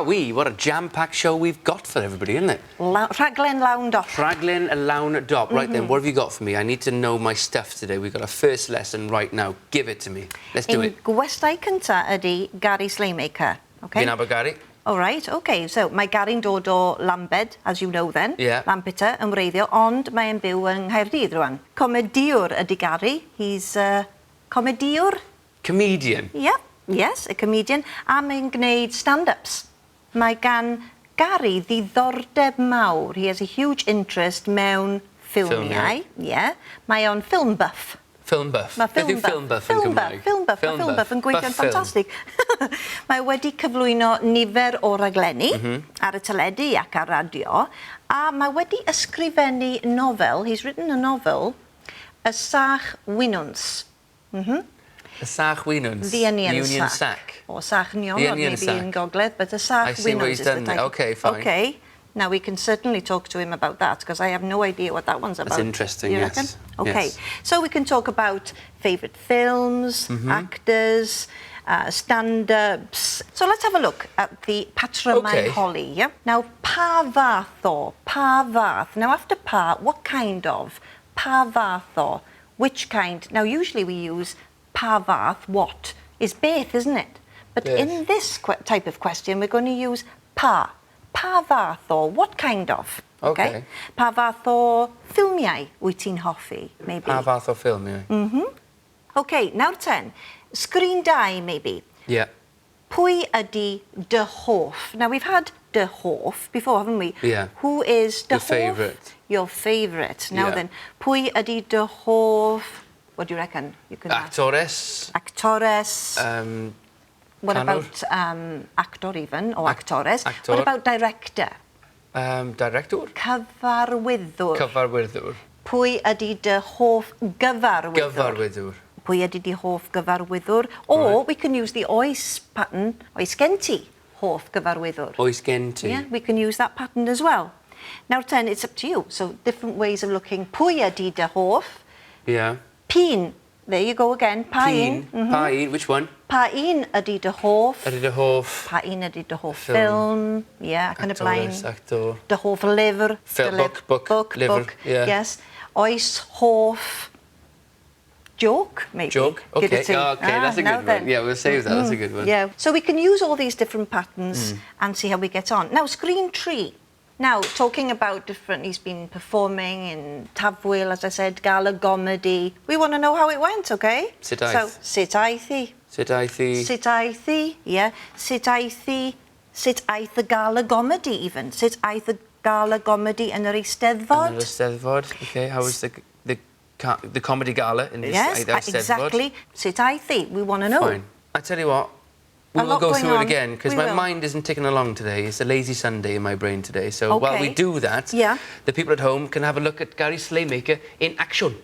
Wowee, what a jam-packed show we've got for everybody, isn't it? La rhaglen lawn dop. Rhaglen lawn dop. Right then, what have you got for me? I need to know my stuff today. We've got a first lesson right now. Give it to me. Let's do Ein it. Gwestai cynta ydy Gary Slaymaker. Okay? Fi'n nabod Gary. All right, okay. So mae Gary'n dod o Lambed, as you know then. Yeah. Lampeter yn wreiddiol, ond mae'n byw yng Nghaerdydd rwan. Comediwr ydy Gary. He's a comediwr. Comedian. Yeah, yes, a comedian. A mae'n gwneud stand-ups. Mae gan Gary ddiddordeb mawr. He has a huge interest mewn ffilmiau. Ffilmiau. Yeah. Mae o'n film buff. Film buff. Mae Beth film yw buff. film buff yn Film buff, Gymraeg? film buff, mae film buff yn gweithio'n Buff film. ffantastig. Mae wedi cyflwyno nifer o raglenni ar y teledu ac ar radio, a mae wedi ysgrifennu nofel, he's written a novel, Y Sach Winwns. Y Sach Winwns. The Onion The Onion Sack. Sack. Or Sach The Nionod, Onion maybe Sack. in Gogledd, but the Sach I see what Winwns he's is the done there. title. Okay, fine. Okay. Now we can certainly talk to him about that because I have no idea what that one's about. Interesting, You yes. reckon? Okay. Yes. So we can talk about favourite films, actors, stand-ups. So let's have a look at the patrymau holi. Yeah? Now, pa fath o, pa fath. Now after pa, what kind of? Pa fath o, which kind? Now usually we use pa fath, what, is beth, isn't it? But Beth. in this type of question, we're going to use pa. Pa fath o, what kind of? Okay. Pa fath o ffilmiau wyt ti'n hoffi, maybe? Pa fath o ffilmiau? Okay, nawr ten. Screen 2, maybe. Yeah. Pwy ydy dy hoff? Now, we've had dy hoff before, haven't we? Yeah. Who is dy Your hoff? favourite. Your favourite. Now then, pwy ydy dy hoff? What do you reckon? You can ask. Actores. Actores. What Canwr. About actor even, or actores? Actor. What about director? Director. Cyfarwyddwr. Cyfarwyddwr. Pwy ydy dy hoff gyfarwyddwr? Gyfarwyddwr. Pwy ydy dy hoff gyfarwyddwr? Or we can use the oes pattern. Oes gen ti hoff gyfarwyddwr? Oes gen ti. Yeah, we can use that pattern as well. Now, ten, it's up to you. So different ways of looking. Pwy ydy dy hoff? P'un. There you go again. Pa un. P'un. Pa un. Which one? Pa un ydy dy hoff? Ydy dy hoff? Pa un ydy dy hoff Ffilm. Ffilm? Yeah, ac yn y blaen. Actores, actor. Dy hoff lyfr. Dy Book, book, lyfr, book. Yeah. Yes. Oes hoff joke, maybe. Joke? Give Okay. it to- Oh, okay, Ah, that's a now good then. one. Yeah, we'll save that. That's a good one. Yeah. So we can use all these different patterns and see how we get on. Now, screen 3. Now, talking about different, he's been performing in Tafwyl, as I said, gala comedy. We want to know how it went, okay? Sut So, aeth? Sut aeth hi? Sut aeth hi? Sut aeth hi? Yeah. Sut aeth hi? Sut aeth y gala comedy even? Sut aeth y gala comedy yn yr Eisteddfod? Yn yr Eisteddfod. Okay, how was the comedy gala in the Yes, Eisteddfod? Exactly. Sut aeth hi? We want to know. Fine. I tell you what, we A will lot go going through it on. again because We my will. Mind isn't ticking along today. It's a lazy Sunday in my brain today. So while we do that, the people at home can have a look at Gary Slaymaker in action.